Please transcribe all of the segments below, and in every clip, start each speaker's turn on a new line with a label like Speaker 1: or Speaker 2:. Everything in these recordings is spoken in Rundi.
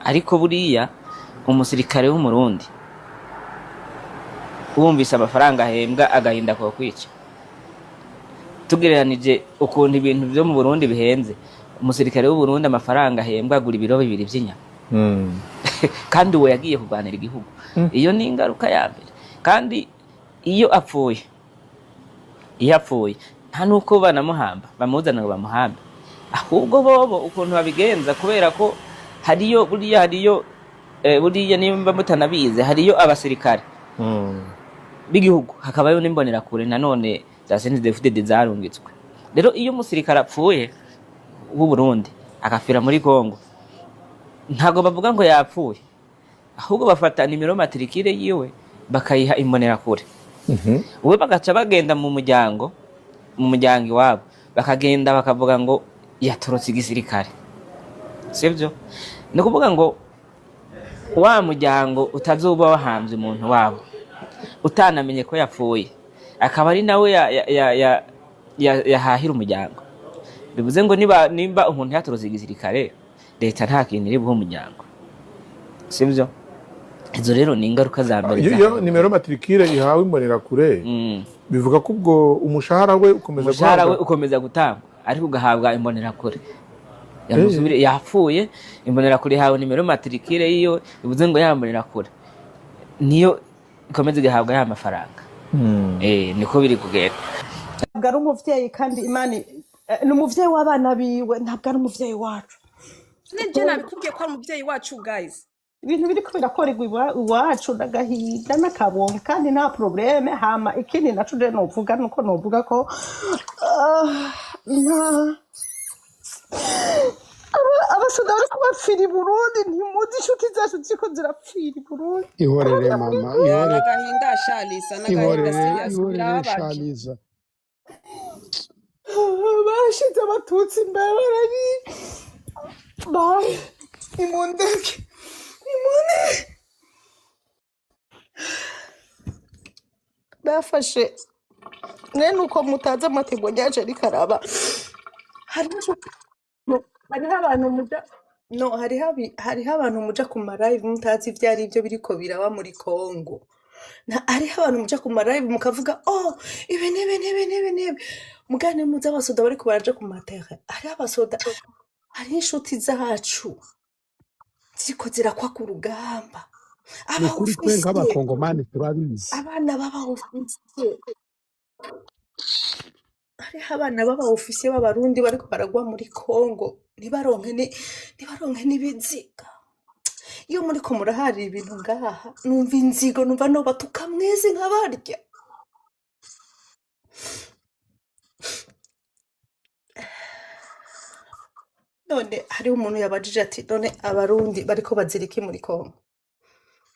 Speaker 1: Ariko buriya umusirikare w'Umurundi wumvise amafaranga ahembwa, agahinda ko kwica. Tugereranije ukuntu ibintu byo mu Burundi bihenze, umusirikare w'Uburundi amafaranga ahembwa agura ibiro 2 vy'inyama. Kandi uwo yagiye kurwanira igihugu. Iyo ni ingaruka ya mbere. Kandi iyo apfuye, nta nuko banamuhamba, bamuzana ngo bamuhambe. Ahubwo bobo ukuntu babigenza, kubera ko hariyo buriya hariyo buriya nimba mutanabizi, hariyo abasirikare b'igihugu, hakabayo n'imbonerakure nanone za CNDD-FDD zarungitswe. Rero iyo umusirikare apfuye w'u Burundi agapfira muri Congo, ntabwo bavuga ngo yapfuye, ahubwo bafata numéro matricule yiwe bakayiha imbonerakure. We bagaca bagenda mu muryango iwabo, bakagenda bakavuga ngo yatorotse igisirikare. Sibyo? Ni ukuvuga ngo wa muryango utazoba wahamvye umuntu wabo, utanamenye ko yapfuye, akaba ari nawe yahahira umuryango. Bivuze ngo nimba umuntu yatorotse igisirikare, leta nta kintu iri buhe umuryango. Sibyo? Izo rero ni ingaruka za mbere.
Speaker 2: Iyo numéro matricule ihawe imbonerakure, bivuga ko ubwo umushahara we ukomeza
Speaker 1: umushahara we
Speaker 2: guhabwa?
Speaker 1: Ukomeza gutangwa, ariko ugahabwa imbonerakure. Yamusubire yapfuye, imbonerakure ihawe numéro matricule yiyo, bivuze ngo ya mbonerakure niyo ikomeza igahabwa ya mafaranga. Niko biri kugenda.
Speaker 3: Ntabwo ari umuvyeyi, kandi Imana ni umuvyeyi w'abana biwe, ntabwo ari umuvyeyi wacu.
Speaker 4: Nibyo, nabikubwiye ko ari umubyeyi wacu, guys.
Speaker 3: Ibintu biriko birakorerwa iwacu n'agahinda n'akabonge, kandi nta problème. Hama ikindi naco je novuga nuko novuga ko nta abasoda bariko bapfira i Burundi. Ntimuzi inshuti zacu ziriko zirapfira i Burundi.
Speaker 5: Ihorere mama, ihorere.
Speaker 4: N'agahinda shalisa, n'agahinda.
Speaker 5: Ihorere.
Speaker 4: Serious.
Speaker 5: Ihorere.
Speaker 4: Birababaje.
Speaker 5: Shaliza.
Speaker 3: Bashize abatutsi imbere, barabi ba nimundeke, nimundeke. Bafashe mwene uko mutazi amategeko ryaje rikaraba. Hariho hariho abantu muja no hariho hariho abantu muja ku ma live mutazi ivyo ari byo biriko biraba muri Congo. Hariho abantu muja ku ma live mukavuga: "Oh, ibi n'ibi n'ibi n'ibi n'ibi." Mugane muzi abasoda bariko baraja ku matere. Hariho abasoda, hariho inshuti zacu ziriko zirakwa ku rugamba.
Speaker 5: Ni ukuri, twe
Speaker 3: Aba officier
Speaker 5: nk'abakongomani turabizi.
Speaker 3: Abana b'aba officier, hariho abana b'aba officier b'abarundi bariko baragwa muri Congo, ntibaronke n'ibiziga. Iyo muriko muraharira ibintu ngaha, numva inzigo, numva nobatuka mwese nkabarya. None hariho umuntu yabajije ati: "None abarundi bariko bazira iki muri Congo?"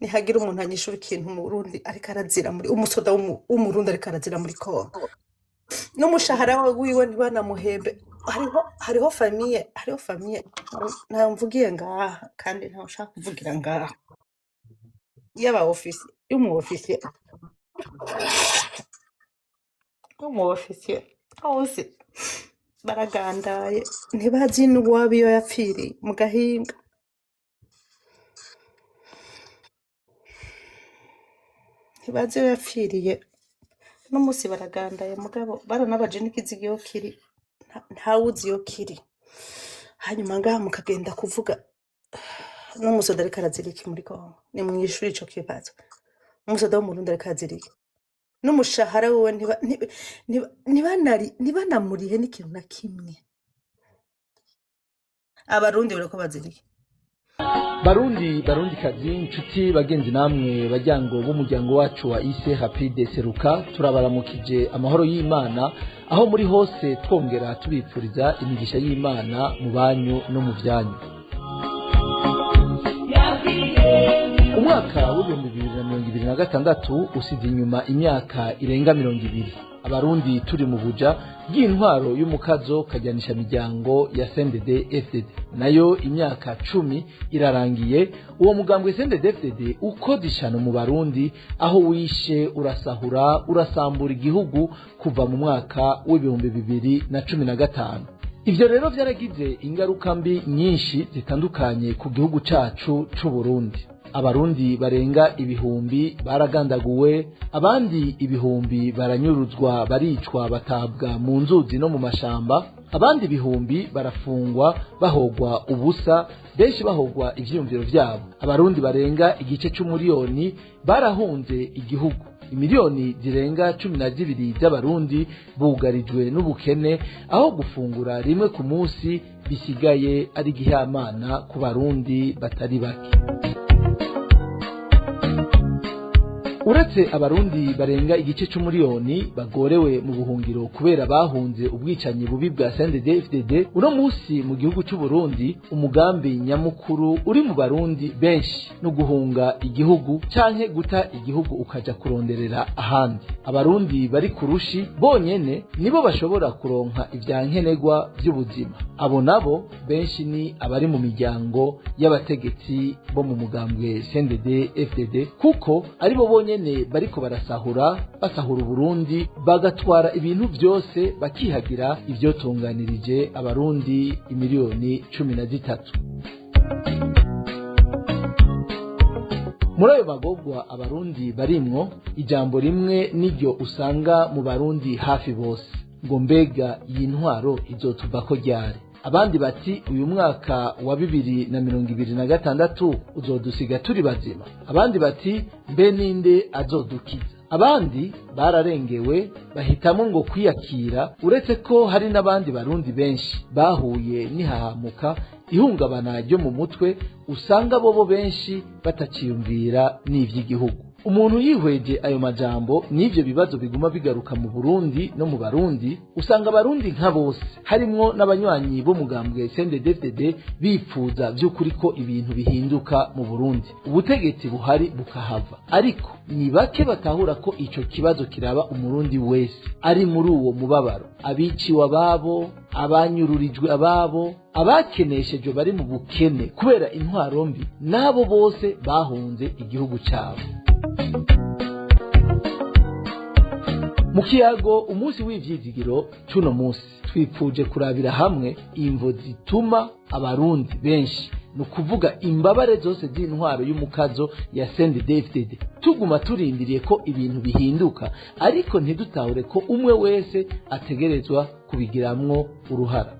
Speaker 3: Nihagira umuntu anyishura ikintu umurundi ariko arazira muri, umusoda w'umurundi ariko arazira muri Congo, n'umushahara wiwe ntibanamuhembe. Hariho famille ntayo mvugiye ngaha, kandi ntawe ushaka kuvugira ngaha, y'aba officier, y'umu officier, y'umu officier hose baragandaye, ntibazi n'uwaba iyo yapfiriye mu gahinga. Ntibazi iyo yapfiriye n'umunsi baragandaye, mugabo baranabaje n'ikiziga iyo kiri, ntawuzi iyo kiri. Hanyuma ngaha mukagenda kuvuga n'umusoda ariko arazira iki muri Congo? Ni mw'ishuri ico kibazo. Umusoda w'umurundi ariko arazira iki n'umushahara wiwe ntibanamurihe n'ikintu na kimwe? Abarundi bariko bazira iki?
Speaker 6: Barundi, barundikazi, inshuti, bagenzi namwe bajyango b'umuryango wacu wa ise Rapide Seruka, turabaramukije amahoro y'Imana aho muri hose, twongera tubipfuriza imigisha y'Imana mu banyu no mu byanyu. Umwaka w'2026 usize inyuma imyaka irenga 20 abarundi turi mu buja bw'intwaro y'umukazo kajyanisha miryango ya CNDD FDD. Nayo imyaka 10 irarangiye uwo mugambwe CNDD FDD ukoze ishano mu barundi, aho wishe, urasahura, urasambura igihugu kuva mu mwaka w'2015. Ivyo rero vyaragize ingaruka mbi nyinshi zitandukanye ku gihugu cacu c'u Burundi. Abarundi barenga ibihumbi baragandaguwe, abandi ibihumbi baranyuruzwa, baricwa, batabwa mu nzuzi no mu mashamba, abandi ibihumbi barafungwa bahogwa ubusa, benshi bahogwa ivyiyumviro vyabo. Abarundi barenga igice c'umuriyoni barahunze igihugu. Imiliyoni zirenga 12 z'abarundi bugarijwe n'ubukene, aho gufungura rimwe ku munsi bisigaye ari gihamana ku barundi batari bake. Uretse abarundi barenga igice c'umuriyoni bagorewe mu buhungiro kubera bahunze ubwicanyi bubi bwa CNDD-FDD, uno munsi mu gihugu c'u Burundi umugambi nyamukuru uri mu barundi benshi no guhunga igihugu canke guta igihugu ukaja kuronderera ahandi. Abarundi bari kurushi bonyene nibo bashobora kuronka ivyankenerwa vy'ubuzima. Abo nabo benshi ni abari mu miryango y'abategetsi bo mu mugambwe CNDD-FDD, kuko aribo bonyene bariko barasahura, basahura Burundi, bagatwara ibintu byose, bakihagira ivyo tunganirije abarundi imiliyoni 13. Muri ayo magorwa abarundi barimwo, ijambo rimwe niryo usanga mu barundi hafi bose, ngo mbega iyi ntwaro izotuvako ryari? Abandi bati uyu mwaka wa 2026 uzodusiga turi bazima. Abandi bati mbe ninde azodukiza? Abandi bararengewe bahitamo ngo kwiyakira, uretse ko hari n'abandi barundi benshi bahuye n'ihahamuka, ihungabana ryo mu mutwe, usanga bobo benshi bataciyumvira n'ivy'igihugu. Umuntu yihweje ayo majambo n'ivyo bibazo biguma bigaruka mu Burundi no mu Barundi, usanga abarundi nka bose harimwo n'abanywanyi bo mugambwe CNDD-FDD bipfuza vy'ukuri ko ibintu bihinduka mu Burundi, ubutegetsi buhari bukahava. Ariko ni bake batahura ko ico kibazo kiraba umurundi wese ari muri uwo mubabaro, abiciwe ababo, abanyururijwe ababo, abakeneshejwe bari mu bukene kubera intwaro mbi, n'abo bose bahunze igihugu cabo. Mu kiyago umunsi w'ivyizigiro cuno munsi twipfuje kurabira hamwe imvo zituma abarundi benshi, ni ukuvuga imbabare zose z'intwaro y'umukazo ya CNDD-FDD, tuguma turindiriye ko ibintu bihinduka, ariko ntidutahure ko umwe wese ategerezwa kubigiramwo uruhara.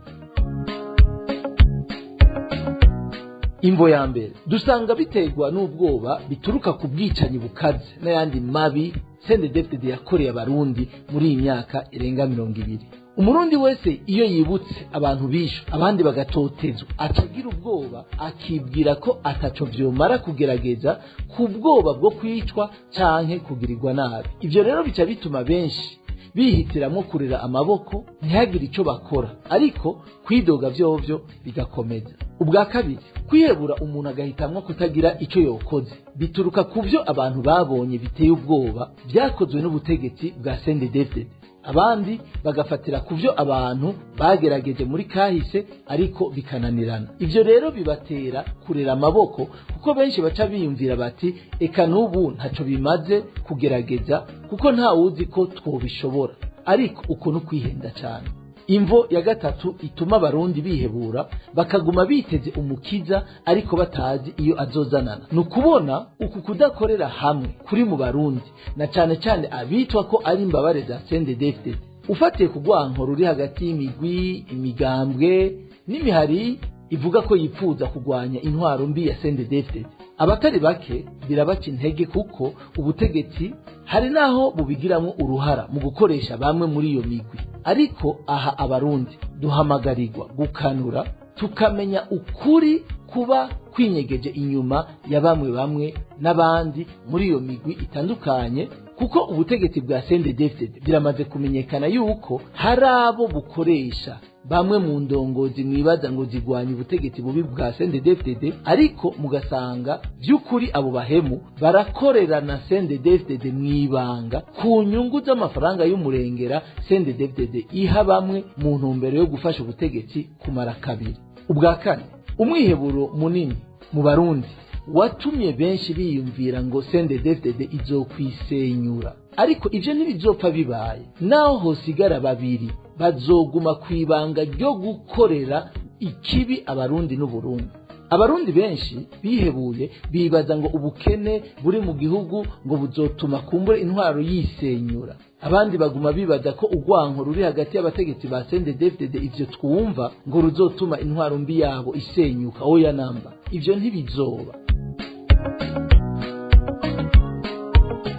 Speaker 6: Imvo ya mbere dusanga biterwa n'ubwoba bituruka ku bwicanyi bukaze n'ayandi mabi CNDD-FDD yakoreye abarundi muri iyi myaka irenga 20. Umurundi wese iyo yibutse abantu bishwe abandi bagatotezwa, acagira ubwoba, akibwira ko ataco vyomara kugerageza ku bwoba bwo kwicwa canke kugirirwa nabi. Ivyo rero bica bituma benshi bihitiramwo kurera amaboko ntihagire ico bakora, ariko kwidoga vyovyo bigakomeza. Ubwa kabiri, kwihebura umuntu agahitamwo kutagira ico yokoze bituruka ku vyo abantu babonye biteye ubwoba vyakozwe n'ubutegetsi bwa CNDD-FDD. Abandi bagafatira ku vyo abantu bagerageje muri kahise ariko bikananirana. Ivyo rero bibatera kurera amaboko, kuko benshi baca biyumvira bati eka n'ubu ntaco bimaze kugerageza kuko nta wuzi ko twobishobora. Ariko uko no kwihenda cyane. Imvo ya gatatu ituma abarundi bihebura bakaguma biteze umukiza ariko batazi iyo azozanana, ni ukubona uku kudakorera hamwe kuri mu barundi, na cane cane abitwa ko ari imbabare za CNDD-FDD. Ufatiye ku rwanko ruri hagati y'imigwi, imigambwe n'imihari ivuga ko yipfuza kugwanya intwaro mbi ya CNDD-FDD, abatari bake birabaca intege, kuko ubutegetsi hari naho bubigiramo uruhara mu gukoresha bamwe muri iyo migwi. Ariko aha abarundi duhamagarirwa gukanura, tukamenya ukuri kuba kwinyegeje inyuma ya bamwe bamwe n'abandi muri iyo migwi itandukanye, kuko ubutegetsi bwa CNDD-FDD biramaze kumenyekana yuko hari abo bukoresha bamwe mu ndongozi mwibaza ngo zigwanya ubutegetsi bubi bwa CNDD-FDD, ariko mugasanga by'ukuri abo bahemu barakorerana CNDD-FDD mwibanga ku nyungu z'amafaranga y'umurengera CNDD-FDD iha bamwe mu ntumbero yo gufasha ubutegetsi kumara kabiri. Ubwa kane, umwiheburo munini mu barundi watumye benshi biyumvira ngo CNDD-FDD izokwisenyura, ariko ivyo ntibizopfa bibaye. Naho hosigara babiri Bazoguma ku ibanga ryo gukorera ikibi Abarundi n'Uburundi. Abarundi benshi bihebuye, bibaza ngo ubukene buri mu gihugu ngo buzotuma kumbura intwaro yisenyura. Abandi baguma bibaza ko urwanko ruri hagati y'abategetsi ba CNDD-FDD, ivyo twumva, ngo ruzotuma intwaro mbi yabo isenyuka. Oya namba, ivyo ntibizoba.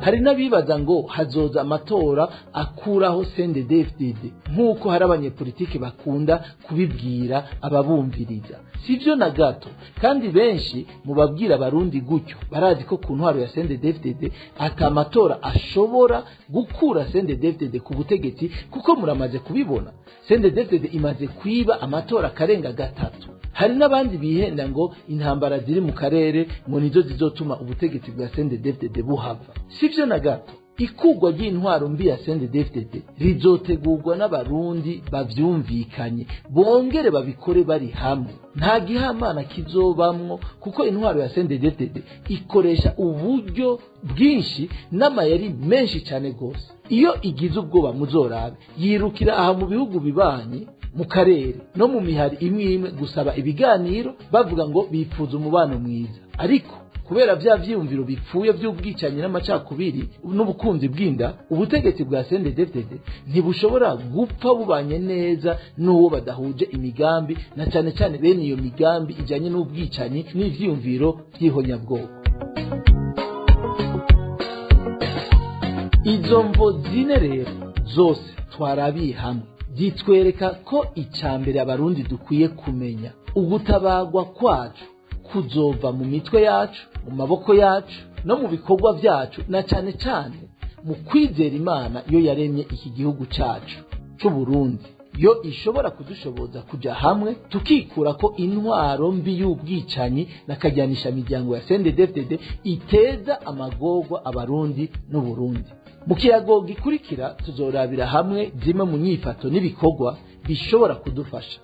Speaker 6: Hari n'abibaza ngo hazoza amatora akuraho CNDD-FDD, nk'uko hari abanyepolitiki bakunda kubibwira ababumviriza. Sivyo na gato. Kandi benshi mu babwira Abarundi gutyo barazi ko ku ntwaro ya CNDD-FDD ata matora ashobora gukura CNDD-FDD ku butegetsi, kuko muramaze kubibona, CNDD-FDD imaze kwiba amatora akarenga gatatu. Hari n'abandi bihenda ngo intambara ziri mu karere ngo nizo zizotuma ubutegetsi bwa CNDD-FDD buhava. Sivyo na gato. Ikugwa ry'intwaro mbi ya CNDD-FDD rizotegurwa n'Abarundi bavyumvikanye, bongere babikore bari hamwe. Nta gihamana kizobamwo, kuko intwaro ya CNDD-FDD ikoresha uburyo bwinshi n'amayeri menshi cyane gose. Iyo igize ubwoba, muzorabe, yirukira aha mu bihugu bibanyi, mu karere no mu mihari imwe imwe gusaba ibiganiro, bavuga ngo bipfuza umubano mwiza. Ariko kubera vya vyiyumviro bipfuye vy'ubwicanyi n'amacakubiri n'ubukunzi bw'inda, ubutegetsi bwa CNDD-FDD ntibushobora gupfa bubanye neza n'uwo badahuje imigambi, na cane cane bene iyo migambi ijanye n'ubwicanyi n'ivyiyumviro vy'ihonyabwoko. Izo mvo zine rero zose twarabiye hamwe zitwereka ko icya mbere Abarundi dukwiye kumenya, ugutabagwa kwacu kuzova mu mitwe yacu, mu maboko yacu no mu bikorwa byacu, na cyane cyane mu kwizera Imana yo yaremye iki gihugu cyacu c'Uburundi, yo ishobora kudushoboza kuja hamwe tukikura ko intwaro mbi y'ubwicanyi n'akajyanisha miryango ya CNDD-FDD iteza amagorwa Abarundi n'Uburundi. Mu kiyago gikurikira tuzorabira hamwe zimwe mu nyifato n'ibikorwa bishobora kudufasha.